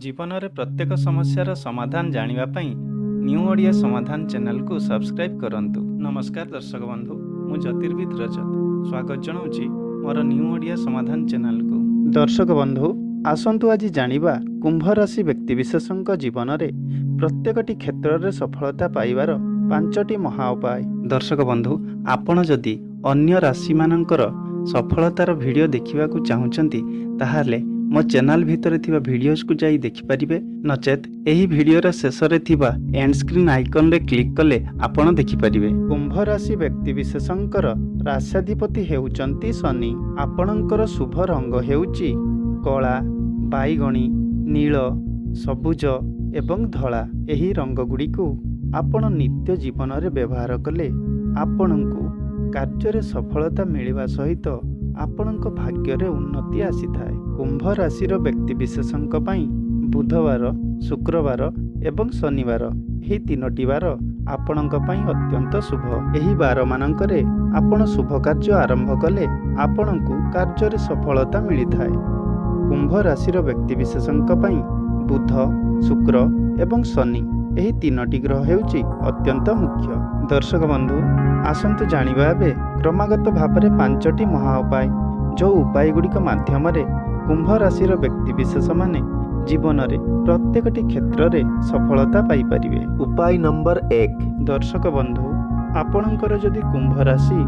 ଜୀବନରେ ପ୍ରତ୍ୟେକ ସମସ୍ୟାର ସମାଧାନ ଜାଣିବା ପାଇଁ ନ୍ୟୁ ଓଡ଼ିଆ ସମାଧାନ ଚ୍ୟାନେଲକୁ ସବସ୍କ୍ରାଇବ୍ କରନ୍ତୁ। ନମସ୍କାର ଦର୍ଶକ ବନ୍ଧୁ, ମୁଁ ଜ୍ୟୋତିର୍ବିଦ ରଜତ ସ୍ୱାଗତ ଜଣାଉଛି ମୋର ନ୍ୟୁ ଓଡ଼ିଆ ସମାଧାନ ଚ୍ୟାନେଲକୁ। ଦର୍ଶକ ବନ୍ଧୁ, ଆସନ୍ତୁ ଆଜି ଜାଣିବା କୁମ୍ଭ ରାଶି ବ୍ୟକ୍ତିବିଶେଷଙ୍କ ଜୀବନରେ ପ୍ରତ୍ୟେକଟି କ୍ଷେତ୍ରରେ ସଫଳତା ପାଇବାର 5ଟି ମହା ଉପାୟ। ଦର୍ଶକ ବନ୍ଧୁ, ଆପଣ ଯଦି ଅନ୍ୟ ରାଶିମାନଙ୍କର ସଫଳତାର ଭିଡ଼ିଓ ଦେଖିବାକୁ ଚାହୁଁଛନ୍ତି, ତାହେଲେ ମୋ ଚ୍ୟାନେଲ ଭିତରେ ଥିବା ଭିଡ଼ିଓଜକୁ ଯାଇ ଦେଖିପାରିବେ, ନଚେତ୍ ଏହି ଭିଡ଼ିଓର ଶେଷରେ ଥିବା ଏଣ୍ଡ ସ୍କ୍ରିନ୍ ଆଇକନ୍ରେ କ୍ଲିକ୍ କଲେ ଆପଣ ଦେଖିପାରିବେ। କୁମ୍ଭ ରାଶି ବ୍ୟକ୍ତିବିଶେଷଙ୍କର ରାଶ୍ୟାଧିପତି ହେଉଛନ୍ତି ଶନି। ଆପଣଙ୍କର ଶୁଭ ରଙ୍ଗ ହେଉଛି କଳା, ବାଇଗଣୀ, ନୀଳ, ସବୁଜ ଏବଂ ଧଳା। ଏହି ରଙ୍ଗଗୁଡ଼ିକୁ ଆପଣ ନିତ୍ୟ ଜୀବନରେ ବ୍ୟବହାର କଲେ ଆପଣଙ୍କୁ କାର୍ଯ୍ୟରେ ସଫଳତା ମିଳିବା ସହିତ ଆପଣଙ୍କ ଭାଗ୍ୟରେ ଉନ୍ନତି ଆସିଥାଏ। କୁମ୍ଭ ରାଶିର ବ୍ୟକ୍ତିବିଶେଷଙ୍କ ପାଇଁ ବୁଧବାର, ଶୁକ୍ରବାର ଏବଂ ଶନିବାର ଏହି 3ଟି ବାର ଆପଣଙ୍କ ପାଇଁ ଅତ୍ୟନ୍ତ ଶୁଭ। ଏହି ବାରମାନଙ୍କରେ ଆପଣ ଶୁଭ କାର୍ଯ୍ୟ ଆରମ୍ଭ କଲେ ଆପଣଙ୍କୁ କାର୍ଯ୍ୟରେ ସଫଳତା ମିଳିଥାଏ। କୁମ୍ଭ ରାଶିର ବ୍ୟକ୍ତିବିଶେଷଙ୍କ ପାଇଁ ବୁଧ, ଶୁକ୍ର ଏବଂ ଶନି ଏହି 3ଟି ଗ୍ରହ ହେଉଛି ଅତ୍ୟନ୍ତ ମୁଖ୍ୟ। ଦର୍ଶକ ବନ୍ଧୁ, ଆସନ୍ତୁ ଜାଣିବା ଏବେ କ୍ରମାଗତ ଭାବରେ 5ଟି ମହା ଉପାୟ, ଯେଉଁ ଉପାୟଗୁଡ଼ିକ ମାଧ୍ୟମରେ କୁମ୍ଭ ରାଶିର ବ୍ୟକ୍ତିବିଶେଷମାନେ ଜୀବନରେ ପ୍ରତ୍ୟେକଟି କ୍ଷେତ୍ରରେ ସଫଳତା ପାଇପାରିବେ। ଉପାୟ ନମ୍ବର 1। ଦର୍ଶକ ବନ୍ଧୁ, ଆପଣଙ୍କର ଯଦି କୁମ୍ଭ ରାଶି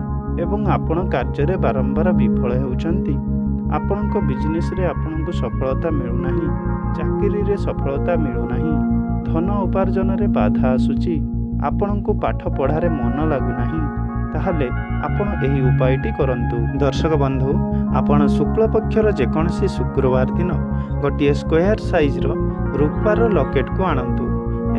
ଏବଂ ଆପଣ କାର୍ଯ୍ୟରେ ବାରମ୍ବାର ବିଫଳ ହେଉଛନ୍ତି, ଆପଣଙ୍କ ବିଜନେସରେ ଆପଣଙ୍କୁ ସଫଳତା ମିଳୁନାହିଁ, ଚାକିରିରେ ସଫଳତା ମିଳୁନାହିଁ, ଧନ ଉପାର୍ଜନରେ ବାଧା ଆସୁଛି, ଆପଣଙ୍କୁ ପାଠ ପଢ଼ାରେ ମନ ଲାଗୁନାହିଁ, ତାହେଲେ ଆପଣ ଏହି ଉପାୟଟି କରନ୍ତୁ। ଦର୍ଶକ ବନ୍ଧୁ, ଆପଣ ଶୁକ୍ଳପକ୍ଷର ଯେକୌଣସି ଶୁକ୍ରବାର ଦିନ ଗୋଟିଏ ସ୍କୋୟାର ସାଇଜ୍ର ରୂପାର ଲକେଟକୁ ଆଣନ୍ତୁ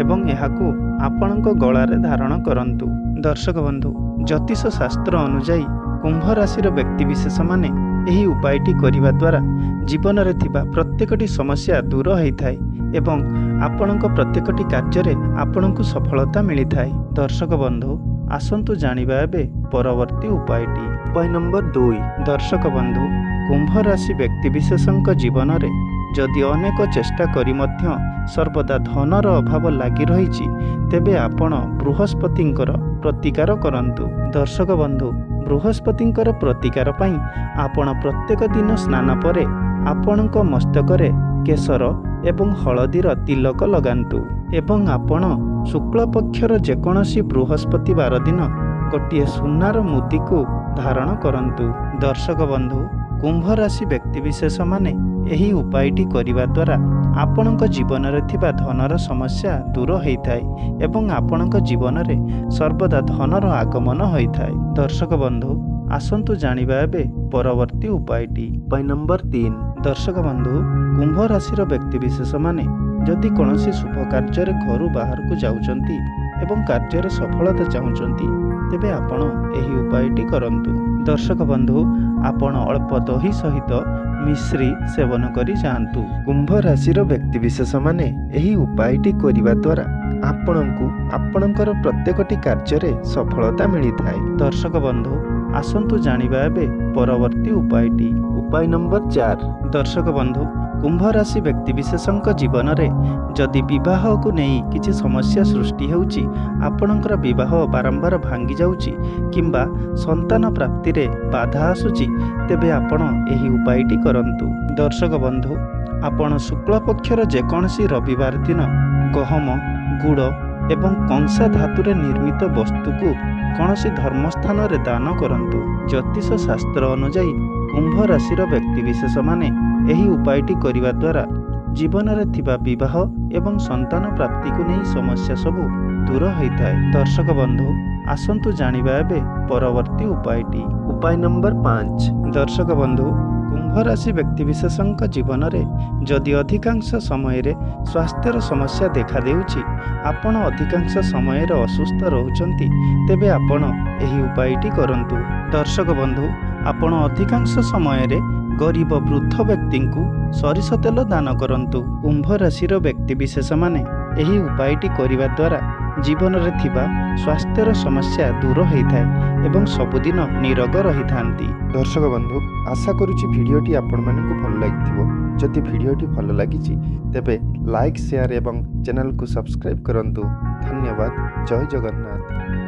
ଏବଂ ଏହାକୁ ଆପଣଙ୍କ ଗଳାରେ ଧାରଣ କରନ୍ତୁ। ଦର୍ଶକ ବନ୍ଧୁ, ଜ୍ୟୋତିଷ ଶାସ୍ତ୍ର ଅନୁଯାୟୀ କୁମ୍ଭ ରାଶିର ବ୍ୟକ୍ତିବିଶେଷମାନେ ଏହି ଉପାୟଟି କରିବା ଦ୍ୱାରା ଜୀବନରେ ଥିବା ପ୍ରତ୍ୟେକଟି ସମସ୍ୟା ଦୂର ହୋଇଥାଏ ଏବଂ ଆପଣଙ୍କ ପ୍ରତ୍ୟେକଟି କାର୍ଯ୍ୟରେ ଆପଣଙ୍କୁ ସଫଳତା ମିଳିଥାଏ। ଦର୍ଶକ ବନ୍ଧୁ, ଆସନ୍ତୁ ଜାଣିବା ଏବେ ପରବର୍ତ୍ତୀ ଉପାୟଟି। ଉପାୟ ନମ୍ବର 2। ଦର୍ଶକ ବନ୍ଧୁ, କୁମ୍ଭ ରାଶି ବ୍ୟକ୍ତିବିଶେଷଙ୍କ ଜୀବନରେ ଯଦି ଅନେକ ଚେଷ୍ଟା କରି ମଧ୍ୟ ସର୍ବଦା ଧନର ଅଭାବ ଲାଗି ରହିଛି, ତେବେ ଆପଣ ବୃହସ୍ପତିଙ୍କର ପ୍ରତିକାର କରନ୍ତୁ। ଦର୍ଶକ ବନ୍ଧୁ, ବୃହସ୍ପତିଙ୍କର ପ୍ରତିକାର ପାଇଁ ଆପଣ ପ୍ରତ୍ୟେକ ଦିନ ସ୍ନାନ ପରେ ଆପଣଙ୍କ ମସ୍ତକରେ କେଶର ଏବଂ ହଳଦୀର ତିଲକ ଲଗାନ୍ତୁ ଏବଂ ଆପଣ ଶୁକ୍ଳପକ୍ଷର ଯେକୌଣସି ବୃହସ୍ପତିବାର ଦିନ ଗୋଟିଏ ସୁନାର ମୁଦିକୁ ଧାରଣ କରନ୍ତୁ। ଦର୍ଶକ ବନ୍ଧୁ, କୁମ୍ଭ ରାଶି ବ୍ୟକ୍ତିବିଶେଷମାନେ ଏହି ଉପାୟଟି କରିବା ଦ୍ୱାରା ଆପଣଙ୍କ ଜୀବନରେ ଥିବା ଧନର ସମସ୍ୟା ଦୂର ହୋଇଥାଏ ଏବଂ ଆପଣଙ୍କ ଜୀବନରେ ସର୍ବଦା ଧନର ଆଗମନ ହୋଇଥାଏ। ଦର୍ଶକ ବନ୍ଧୁ, ଆସନ୍ତୁ ଜାଣିବା ଏବେ ପରବର୍ତ୍ତୀ ଉପାୟଟି। ଉପାୟ ନମ୍ବର 3। ଦର୍ଶକ ବନ୍ଧୁ, କୁମ୍ଭ ରାଶିର ବ୍ୟକ୍ତିବିଶେଷମାନେ ଯଦି କୌଣସି ଶୁଭ କାର୍ଯ୍ୟରେ ଘରୁ ବାହାରକୁ ଯାଉଛନ୍ତି ଏବଂ କାର୍ଯ୍ୟରେ ସଫଳତା ଚାହୁଁଛନ୍ତି, ତେବେ ଆପଣ ଏହି ଉପାୟଟି କରନ୍ତୁ। ଦର୍ଶକ ବନ୍ଧୁ, ଆପଣ ଅଳ୍ପ ଦହି ସହିତ ମିଶ୍ରି ସେବନ କରି ଯାଆନ୍ତୁ। କୁମ୍ଭ ରାଶିର ବ୍ୟକ୍ତିବିଶେଷମାନେ ଏହି ଉପାୟଟି କରିବା ଦ୍ୱାରା ଆପଣଙ୍କୁ ଆପଣଙ୍କର ପ୍ରତ୍ୟେକଟି କାର୍ଯ୍ୟରେ ସଫଳତା ମିଳିଥାଏ। ଦର୍ଶକ ବନ୍ଧୁ, ଆସନ୍ତୁ ଜାଣିବା ଏବେ ପରବର୍ତ୍ତୀ ଉପାୟଟି। ଉପାୟ ନମ୍ବର 4। ଦର୍ଶକ ବନ୍ଧୁ, କୁମ୍ଭ ରାଶି ବ୍ୟକ୍ତିବିଶେଷଙ୍କ ଜୀବନରେ ଯଦି ବିବାହକୁ ନେଇ କିଛି ସମସ୍ୟା ସୃଷ୍ଟି ହେଉଛି, ଆପଣଙ୍କର ବିବାହ ବାରମ୍ବାର ଭାଙ୍ଗି ଯାଉଛି କିମ୍ବା ସନ୍ତାନ ପ୍ରାପ୍ତିରେ ବାଧା ଆସୁଛି, ତେବେ ଆପଣ ଏହି ଉପାୟଟି କରନ୍ତୁ। ଦର୍ଶକ ବନ୍ଧୁ, ଆପଣ ଶୁକ୍ଳପକ୍ଷର ଯେକୌଣସି ରବିବାର ଦିନ ଗହମ, ଗୁଡ଼ ଏବଂ କଂସା ଧାତୁରେ ନିର୍ମିତ ବସ୍ତୁକୁ କୌଣସି ଧର୍ମସ୍ଥାନରେ ଦାନ କରନ୍ତୁ। ଜ୍ୟୋତିଷ ଶାସ୍ତ୍ର ଅନୁଯାୟୀ କୁମ୍ଭ ରାଶିର ବ୍ୟକ୍ତିବିଶେଷମାନେ ଏହି ଉପାୟଟି କରିବା ଦ୍ୱାରା ଜୀବନରେ ଥିବା ବିବାହ ଏବଂ ସନ୍ତାନ ପ୍ରାପ୍ତିକୁ ନେଇ ସମସ୍ୟା ସବୁ ଦୂର ହୋଇଥାଏ। ଦର୍ଶକ ବନ୍ଧୁ, ଆସନ୍ତୁ ଜାଣିବା ଏବେ ପରବର୍ତ୍ତୀ ଉପାୟଟି। ଉପାୟ ନମ୍ବର 5। ଦର୍ଶକ ବନ୍ଧୁ, କୁମ୍ଭ ରାଶି ବ୍ୟକ୍ତିବିଶେଷଙ୍କ ଜୀବନରେ ଯଦି ଅଧିକାଂଶ ସମୟରେ ସ୍ୱାସ୍ଥ୍ୟର ସମସ୍ୟା ଦେଖାଦେଉଛି, ଆପଣ ଅଧିକାଂଶ ସମୟରେ ଅସୁସ୍ଥ ରହୁଛନ୍ତି, ତେବେ ଆପଣ ଏହି ଉପାୟଟି କରନ୍ତୁ। ଦର୍ଶକ ବନ୍ଧୁ, ଆପଣ ଅଧିକାଂଶ ସମୟରେ ଗରିବ ବୃଦ୍ଧ ବ୍ୟକ୍ତିଙ୍କୁ ସୋରିଷ ତେଲ ଦାନ କରନ୍ତୁ। କୁମ୍ଭ ରାଶିର ବ୍ୟକ୍ତିବିଶେଷମାନେ ଏହି ଉପାୟଟି କରିବା ଦ୍ୱାରା ଜୀବନରେ ଥିବା ସ୍ୱାସ୍ଥ୍ୟର ସମସ୍ୟା ଦୂର ହୋଇଥାଏ ଏବଂ ସବୁଦିନ ନିରୋଗ ରହିଥାନ୍ତି। ଦର୍ଶକ ବନ୍ଧୁ, ଆଶା କରୁଛି ଭିଡ଼ିଓଟି ଆପଣମାନଙ୍କୁ ଭଲ ଲାଗିଥିବ। ଯଦି ଭିଡ଼ିଓଟି ଭଲ ଲାଗିଛି, ତେବେ ଲାଇକ୍, ସେୟାର ଏବଂ ଚ୍ୟାନେଲକୁ ସବସ୍କ୍ରାଇବ୍ କରନ୍ତୁ। ଧନ୍ୟବାଦ। ଜୟ ଜଗନ୍ନାଥ।